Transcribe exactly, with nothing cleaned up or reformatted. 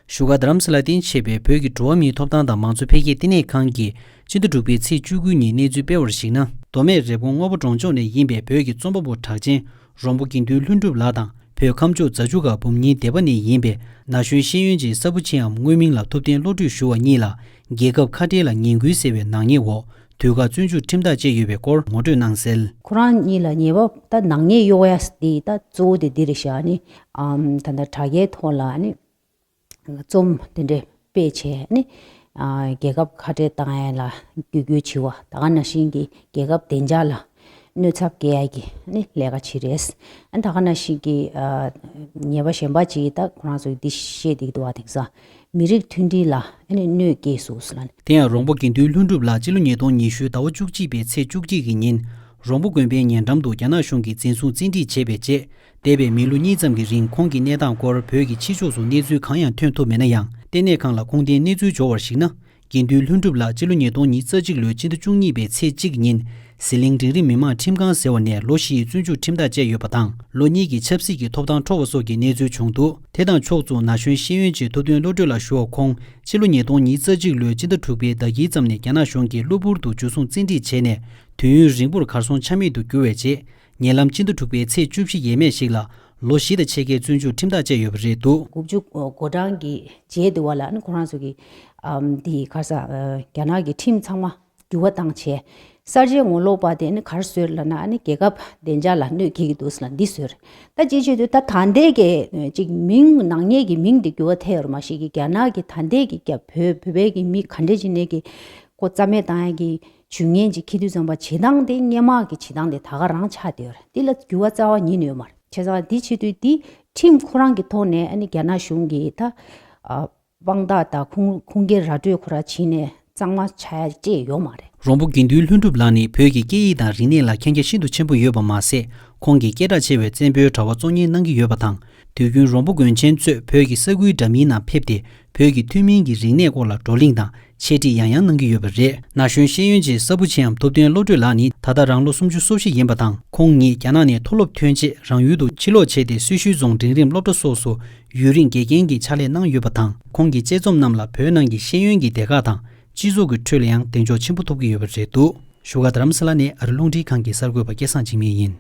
བཞུགས་སྒར་རྡ་རམ་ས་ལ་རྟེན་བྱེད་པའི་བོད་ཀྱི་འགྲོ་བ་མིའི་ཐོབ་ཐང་དང་མང་གཙོ་འཕེལ་རྒྱས་ལྟེ་གནས་ཁང་གིས་སྤྱི་ཟླ་དྲུག་པའི་ཚེས་བཅུ་དགུ་ཉིན་གནས་ཚུལ་སྤེལ་བར་གཞིགས་ན། མདོ་སྨད་རེབ་གོང་སྔོ་པོ་གྲོང་ཆོག་ནས་ཡིན་པའི་བོད་ཀྱི་རྩོམ་པ་པོ་གྲགས་ཅན་རོང་པོ་དགེ་འདུན་ལྷུན་གྲུབ་ལགས་དང་། བོད་ཁམས་ཕྱོགས་རྫ་ཆུ་སྒང་འབུམ་ཉིན་སྡེ་པ་ནས་ཡིན་པའི་ན་གཞོན་ཤེས་ཡོན་ཅན་ས་བུ་ཆེའམ་དངོས་མིང་ལ་ཐུབ་བསྟན་བློ་གྲོས་ཞུ་བ་གཉིས་ལ་རྒྱལ་ཁབ་ཁ་བྲལ་ལ་ངན་སྐུལ་ཟེར་བའི་ནག་ཉེས་འོག་དུས་བཀག་བཙོན་འཇུག་ཁྲིམས་ཐག་བཅད་ཡོད་པའི་སྐོར་ངོ་སྤྲོད་གནང་གསལ། ཁོ་རང་གཉིས་ལ་ཉེས་པ་ད་ནག་ཉེས་གཡོག་ཡ་དེ་ད་གཙོ་བོ་དེ་འདི་རེད་ཤག་ནི། ཨམ་ད་ལྟ་དྲ་རྒྱའི་ཐོག་ལ་ནི་རྩོམ་དེ་འདྲས་སྤེལ་བྱས་ནི། ཨ་རྒྱལ་ཁབ་ཁ་བྲལ་བཏང་ཡ་ལ་བརྒྱུད་སྐུལ་བྱེད་པ། ད་ག་ནང་བཞིན་གྱི་རྒྱལ་ཁབ་བདེ་འཇགས་ལ་གནོད་འཚེ་སྐྱེལ་ཡ་གི་ནི་ལས་ཀ་བྱེད་རེད། ཨ་ད་ག་ནང་བཞིན་གྱི་ཨ་ཉེས་པ་གཞན་པ་ཅིག་ད་ཁོ་རང་ཚོས་འདི་བཤད་བསྡད་ཀྱི་འདུག་བ། དེང་སང་མི་རིགས་མཐུན་སྒྲིལ་ལ་ཨ་ནི་གནོད་སྐྱེལ་སོང་ཟེར་ལ་ནི། དེ་ཡང་རོང་པོ་དགེ་འདུན་ལྷུན་གྲུབ་ལགས་སྤྱི་ལོ་ཉིས་སྟོང་ཉི་ཤུ་ཟླ་བ་བཅུ་གཅིག་པའི་ཚེས་བཅུ་གཅིག་གི་ཉིན་རོང་པོ་དགོན་པའི་ཉེ་འགྲམ་དུ་རྒྱ་ནག་གཞུང་གིས་འཛིན་བཟུང་བཙན་ཁྲིད་བྱས་པའི་རྗེས། འདས་པའི་མི་ལོ་གཉིས་ཙམ་གྱི་རིང་ཁོང་གི་གནས་སྟངས་སྐོར་བོད་ཀྱི་ཕྱི་ཕྱོགས་སུ་གནས་ཚུལ་གང་ཡང་ཐོན་ཐུབ་མེད་ན་ཡང་། ལྟེ་གནས་ཁང་ལ་ཁུངས་ལྡན་གནས་ཚུལ་འབྱོར་བར་གཞིགས་ན། དགེ་འདུན་ལྷུན་གྲུབ་ལགས་སྤྱི་ལོ་ཉིས་སྟོང་ཉི་ཤུ་རྩ་གཅིག་ལོའི་སྤྱི་ཟླ་བཅུ་གཉིས་པའི་ཚེས་གཅིག་ཉིན་ཟི་ལིང་འབྲིང་རིམ་མི་དམངས་ཁྲིམས་ཁང་ཟེར་བ་ནས་ལོ་བཞིའི་བཙོན་འཇུག་ཁྲིམས་ཐག་བཅད་ཡོད་པ་དང་། ལོ་གཉིས་ཀྱི་ཆབ་སྲིད་ཀྱི་ཐོབ་ཐང་འཕྲོག་པ་སོགས་ཀྱི་གནས་ཚུལ་བྱུང་འདུག་དེ་དང་ཕྱོགས་མཚུངས་ན་གཞོན་ཤེས་ཡོན་ཅན་ཐུབ་བསྟན་བློ་གྲོས་ལགས་ཞུ་བ་ཁོང་སྤྱི་ལོ་ཉིས་སྟོང་ཉི་ཤུ་རྩ་གཅིག་ལོའི་སྤྱི་ཟླ་དྲུག་པའི་ཟླ་དཀྱིལ་ཙམ་ནས་རྒྱ་ནག་གཞུང་གིས་གློ་བུར་དུ་འཇུ་བཟུང་བཙན་ཁྲིད་བྱས་ནས་དུས་ཡུན་རིང་པོར་གར་སོང་ཆ་མེད་དུ་གྱུར་བའི་རྗེས། ཉེ་ལམ་སྤྱི་ཟླ་དྲུག་པའི་ཚེས་བཅུ་བཞི་ཡས་མས་ཤིག་ལ་ལོ་བཞི་དང་ཕྱེད་ཀའི་བཙོན་འཇུག་ཁྲིམས་ཐག་བཅད་ཡོད་པ་རེད་འདུག་དགུ་བཅུ་གོ་གྲངས་ཀྱི་རྗེས་དེ་བ་ལ་ཨ་ནི་ཁོ་རང་ཚོ་གི་ཨམ་དེ་ག་རེ་ཟ། ཨ་རྒྱ་ནག་གི་ཁྲིམས་ཚང་མ་འགྱུར་བ་བཏང་བྱས། གསར་བརྗེའི་ངོ་ལོག་པ་དེ་ནི་ག་རེ་བཟོས་ལབ་ན་ཨ་ནི་རྒྱལ་ཁབ་བདེ་འཇགས་ལ་གནོད་སྐྱེལ་གྱི་འདུག་ཟེར་ལ་འདི་བཟོས་རེད། ད་ཅི་བྱེད་དུས་ད་ད་ལྟའི་གི་ཅིག་མིང་ནག་ཉེས་ཀྱི་མིང་དེ་འགྱུར་བ་ཐེབས་ཡོད་རེད། མ་གཞི་གི་རྒྱ་ནག་གི་ད་ལྟའི་གི་རྒྱ་བོད་བོད་པའི་གི་མི་ག་འདྲས་ཅིག་ནས་གི་ཁོ་རྩ་མེད་བཏང་ཡ་གི་ཇུས་ངན་ཅིག་འཁྱེར་དུས་ཙམ་པ་བྱེད་སྟངས་དེ་སྔོན་མ་གི་བྱེད་སྟངས་དེ་ད་ག་རང་ཆགས་བསྡད་ཡོད་རེད། འདི་ལ་འགྱུར་བ་རྩ་བ་ཉིད་ནས་ཡོད་མ་རེད། བྱས་ཙང་འདི་བྱེད་དུས་འདི་ཁྲིམས་ཁོ་རང་གི་ཐོག་ནས་ཨ་ནི་རྒྱ་ནག་གཞུང་གིས་ད་ཨ་དཔང་རྟགས་དང་ཁུངས་ཁུངས་སྐྱེལ་ར་སྤྲོད་ཁོ་རང་བྱས་ནས་གཙང་མ་ཆགས་ཡ་ཅིག་ཡོད་མ་རེད། རོང་པོ་དགེ་འདུན་ལྷུན་གྲུབ་ལགས་ནི་བོད་ཀྱི་སྐད་ཡིག་དང་རིག་གནས་ལ་མཁྱེན་རྒྱ་ཤིན་ཏུ་ཆེན་པོ་ཡོད་པ་མ་ཟད། ཁོང་གིས་སྐད་གྲགས་ཆེ་བའི་བཙན་པོའི་དྲ་བ་གཙོ་གཉེར་གནང་གི་ཡོད་པ་དང་། དུས་རྒྱུན་རོང་པོ་དགོན་ཆེན་གཙོས་བོད་ཀྱི་ས་ཁུལ་འདྲ་མིན་ནང་ཕེབས་ཏེ། བོད་ཀྱི་ཐུན་མིན་གྱི་རིག་གནས་སྐོར་ལ་བགྲོ་གླེང་དང་འཆད་ཁྲིད་ཡང་ཡང་གནང་གི་ཡོད་པ་རེད། ན་གཞོན་ཤེས་ཡོན་ཅན་ས་བུ་ཆེའམ་ཐུབ་བསྟན་བློ་གྲོས་ལགས་ནི་ད་ལྟ་རང་ལོ་སུམ་ཅུ་སོ་བཞི་ཡིན་པ་དང་། ཁོང་ཉིད་རྒྱ་ནག་ནས་མཐོ་སློབ་ཐོན་རྗེས་རང་ཡུལ་དུ་ཕྱིར་ལོག་བྱས་ཏེ་སེར་ཤུལ་རྫོང་འབྲིང་རིམ་སློབ་གྲྭ་སོགས་སུ་ཡུན་རིང་དགེ་རྒན་གྱི་ཕྱག་ལས་གནང་ཡོད་པ་དང་། ཁོང་གི་དཔྱད་རྩོམ་རྣམས་ལ་བོད་ནང་གི་ཤེས་ཡོན་གྱི་སྡེ་ཁག་དང་སྤྱི་ཚོགས་ཀྱི་ཁྲོད་ལ་ཡང་གདེང་འཇོག་ཆེན་པོ་ཐོབ་ཀྱི་ཡོད་པ་རེད་འདུག་བཞུགས་སྒར་རྡ་རམ་ས་ལ་ནས་ཨ་རི་རླུང་འཕྲིན་ཁང་གི་གསར་འགོད་པ་སྐལ་བཟང་འཇིགས་མེད་ཡིན།